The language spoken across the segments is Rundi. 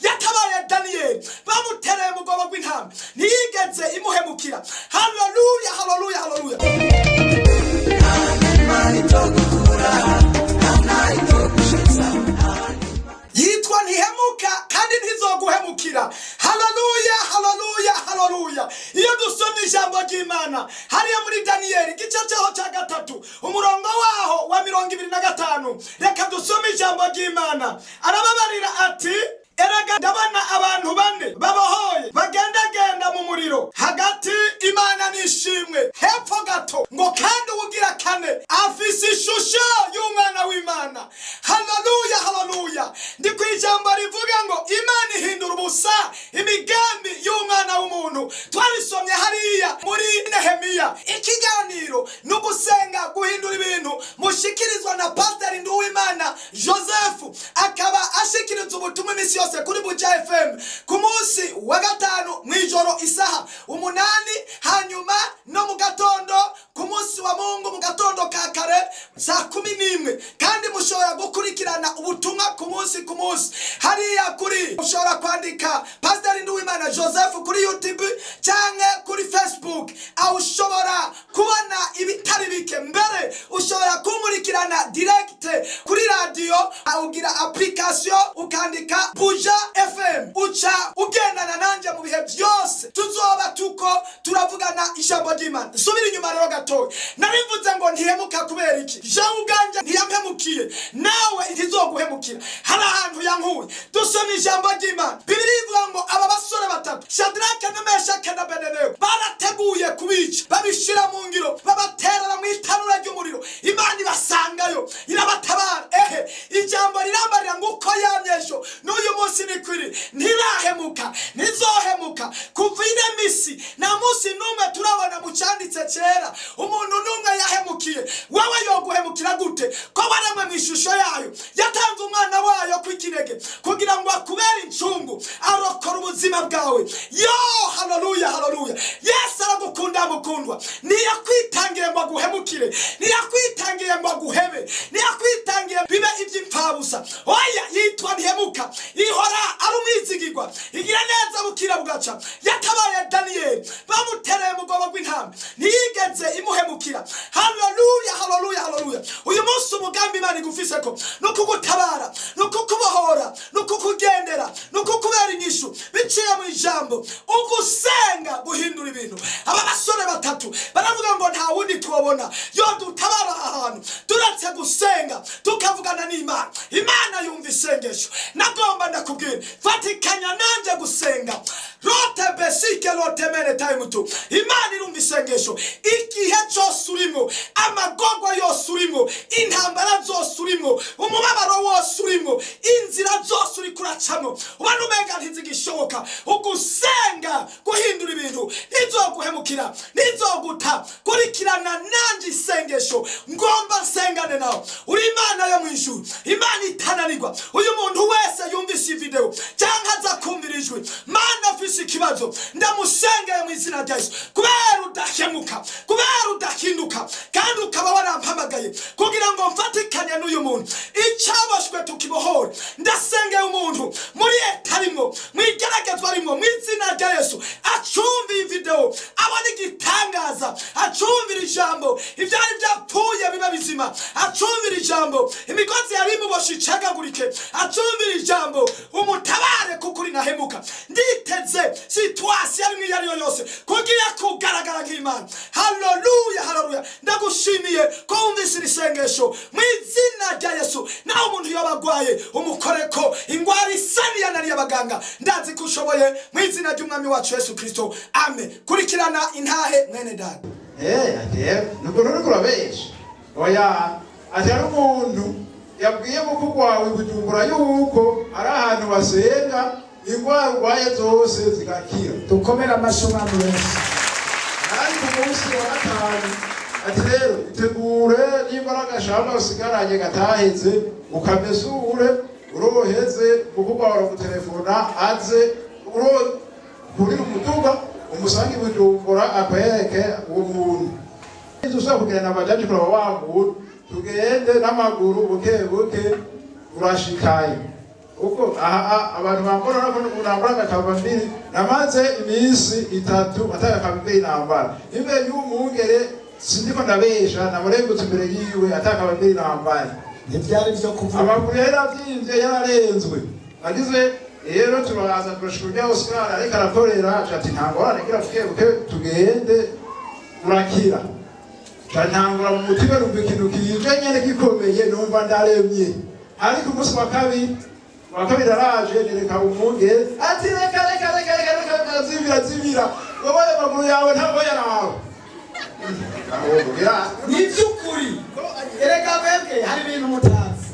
Yatabaye Daniyeli bamutereye mu rwobo rw'intama, ntiyigeze imuhemukira. Haleluya, haleluya, haleluya! Yitwa Ntihemuka kandi ntizoguhemukira. Haleluya, haleluya, haleluya! Iyo dusomye ijambo ry'Imana hariya muri Daniyeli, igice cyaho cya gatatu, umurongo waho wa 25, reka dusome ijambo ry'Imana. Arababarira ati: "Erega ndabona abantu bane babohoye bagendagenda mu muriro hagati." Imana nishimwe. Hepfo gato ngo: "Kandi uwugira kane afise ishusho y'umwana w'Imana." Haleluya, haleluya! Ndi ku ijambo rivuga ngo Imana ihindura ubusa imigambi y'umwana w'umuntu. Twarisomye hariya muri Nehemiya. Ikiganiro ni Ugusenga Guhindura Ibintu, mushikirizwa na Pasiteri Nduwimana Joseph, akaba ashikiriza ubutumwa iminsi yose kuri Buja FM ku munsi wa gatanu mu ijoro isaha 8, hanyuma no mu gatondo ku munsi wa Mungu mu gatondo ka kare saa 11. Kandi mushobora gukurikirana ubutumwa ku munsi ku munsi hariya kuri, ushobora kwandika Pasiteri Nduwimana Joseph kuri YouTube cyangwa kuri Facebook, aho ushobora kubona ibitari bike. Mbere ushobora kunkurikirana direct kuri radiyo, ugira application ukandika Buja FM, uca ugendana nanjye mu bihe byose tuzoba tuko turavugana ijambo ry'Imana. Nsubira inyuma rero gatoya. Narivuze ngo ntihemuka kubera iki? Jewe ubwanjye ntiyampemukiye, nawe ntizoguhemukira. Hari ahantu yankuye. Dusoma ijambo ry'Imana. Bibiliya ivuga ngo aba basore batatu, Shadrake na Meshake na Bedenego, barateguye kubica, babishira mu ngiro, babaterera mu itanura ry'umuriro. Imana ibasangayo, irabatabara. Ehe, ijambo rirambarira ngo uko yamye ejo n'uyu munsi ni kwiri, ntirahemuka, ntizohemuka. Kuva ine misi nta munsi n'umwe turabona mu cyanditse cyera umuntu n'umwe yahemukiye. Wowe yoguhemukira gute ko waremwe mu ishusho yayo? Yatanze umwana wayo kw'ikinege kugira ngo akubere incungu, arokora ubuzima bwawe. Yo, haleluya, haleluya! Yesu aragukunda, mukundwa. Ntiyakwitangiye ngo aguhemukire, ntiyakwitangiye ngo aguhebe, ntiyakwitangiye bibe iby'imfabusa. Oya, yitwa Ntihemuka, ihora ari umwizigirwa, igira neza bukira bugaca. Yatabaye Daniyeli bamutereye mu rwobo rw'intama, ntiyigeze imuhemukira. Haleluya, haleluya, haleluya! Uyu munsi umugambi Imana igufise ko ni ukugutabara, ni ukukubohora, ni ukukugendera, ni ukukubera inyishu biciye mu ijambo Ugusenga Guhindura Ibintu. Aba basore batatu baravuga ngo nta wundi tubabona yo dutabara aha hantu turetse gusenga tukavugana n'Imana. Imana yumva isengesho. Nagomba ndakubwira, fatikanya nanjye gusenga rote besike rote mene time tu. Imana irumva isengesho igihe cyose urimo, amagorwa yose urimo, intambara zose urimo, umubabaro wose urimo, inzira zose uri kuracamo ubona umenga ntizigishoboka. Ugusenga Guhindura Ibintu ntizoguhemukira, ntizoguta. Kurikirana nanjye isengesho ngomba nsengane nawe. Uri Imana yo mu ijuru, Imana itananirwa. Uyu muntu wese yumvise iyi video cyangwa aza kumvira ijwi, Mana, afise ikibazo, ndamusengeye mu izina rya Yesu. Kubera udahemuka, kubera udahinduka, kandi ukaba warampamagaye kugira ngo mfatikanye n'uyu muntu, icyaboshwe tukibohore. Ndasengeye umuntu muri état arimwo, mu igeragezwa arimwo, mu izina rya Yesu. Acumva iyi video abona igitangaza, acumvira ijambo ibyari byapfuye biba bizima, acumvira ijambo imigozi yari imuboshe icagagurike, acumvira ijambo umutabare, kuko uri ntahemuka. Nditeze situation arimwo iyo ariyo yose kugira kugaragara nk'Imana. Haleluya, haleluya! Ndagushimiye ko wumvise iri sengesho mu izina rya Yesu. Nawe umuntu yoba agwaye, umukoreko ingwara isa n'iyananiye abaganga. Ndazi ko ushoboye, mu izina ry'Umwami wacu Yesu Kristo, amen. Kurikirana intahe, mwene data. Ati nubwo ruriko urabesha. Oya, ati hari umuntu yabwiye mukuru wawe i Bujumbura yuko ari ahantu basenga, ingwara urwaye zose zigakira. Dukomere amashyi Umwami Yesu. Ari ku munsi wa gatanu, ati rero itegure, nimba ari agashamba usigaranye gataheze ukamesure, uroheze mukuru wawe aragutelefona, aze uro kurira umuduga umusange i Bujumbura, akwereke uwo muntu. Usaba kugenda na bajaji kuraba wa muntu, tugende n'amaguru buke buke, urashikayo. Uko aha abantu bambona nako nambara agakambambiri, namaze iminsi 3 atagakambambiri nambara. Imbere y'umwungere sindiko ndabesha, namurengutse imbere yiwe atakambambiri nambaye. Ntibyari byo kuvuga. Amaguru yari avyimvye, yararenzwe. Agize rero turaza turashika urya Oscar ariko arakorera, aca ati nta ngorane, gira buke buke tugende urakira. Ca ntangura mu mutima numva ikintu kije nyene gikomeye, numva ndaremye. Ariko umunsi wa kabiri, wa kabiri araje nereka umwungere ati reka reka reka reka reka reka, zibira zibira, wowe ayo maguru yawe ntabwo yarawe. Ni iby'ukuri. Erega mwebwe hari ibintu mutazi.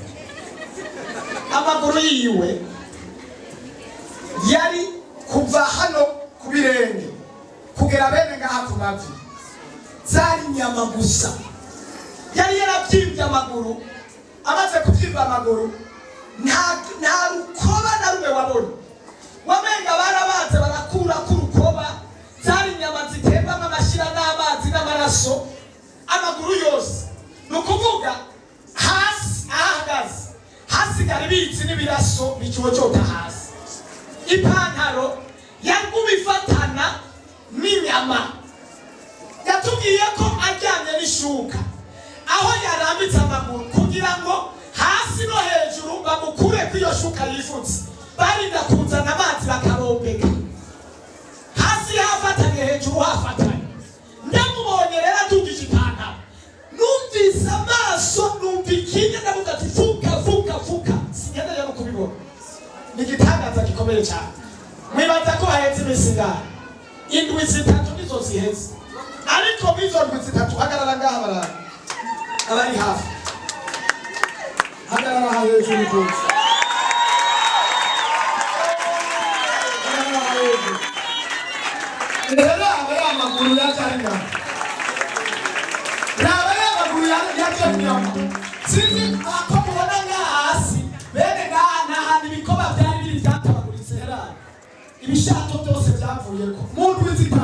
Amaguru yiwe yari kuva hano ku birenge kugera bene ngaha ku mavi zari inyama gusa. Yari yarabyimbye amaguru, amaze kubyimba amaguru nta rukoba na rumwe wabona, wamenga barabaze barakurako urukoba, zari inyama zitembamo amashyira n'amazi n'amaraso amaguru yose. Ni ukuvuga hasi ahahagaze hasigara ibitsi n'ibiraso bicocota hasi. Ipantaro yaguma ifatana n'inyama. Yatubwiye ko aryamye n'ishuka aho yarambitse amaguru kugira ngo hasi no hejuru bamukure ko iyo shuka yifutse, barinda kuzana amazi bakabombeka, hasi hafatanye hejuru hafatanye. Ndamubonye rero adugije ipantaro, numvise amaso, numva ikinya, ndavuga ati fuka fuka fuka, sinkeneye no kubibona. Ni igitangaza gikomeye cyane. Mwibaza ko haheze iminsi ingahe? Indwi 3 nizo ziheze. Ariko mwizo ndwi 3, hagarara ngaha, barara abari hafi, hagarara aha hejuru rwose, hagarara aha hejuru. Rero aba ya maguru yaje inyama, raba ya maguru yaje inyama. Sinzi ako mubona ngaha hasi bene ngaha nta hantu ibikoba byari biri byatabaguritse, herari ibishato byose byavuyeko mu ndwi 3.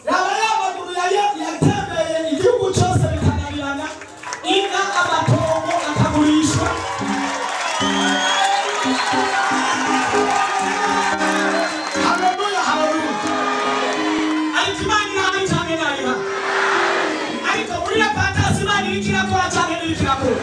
Raba ya maguru yatembeye igihugu cyose bikanabirana, inka amatongo akagurishwa. Haleluya, haleluya. Ariko Imana irahari cyane, nariha. Ariko muri repentance Imana iriko irakora cyane, ntiriko irakora.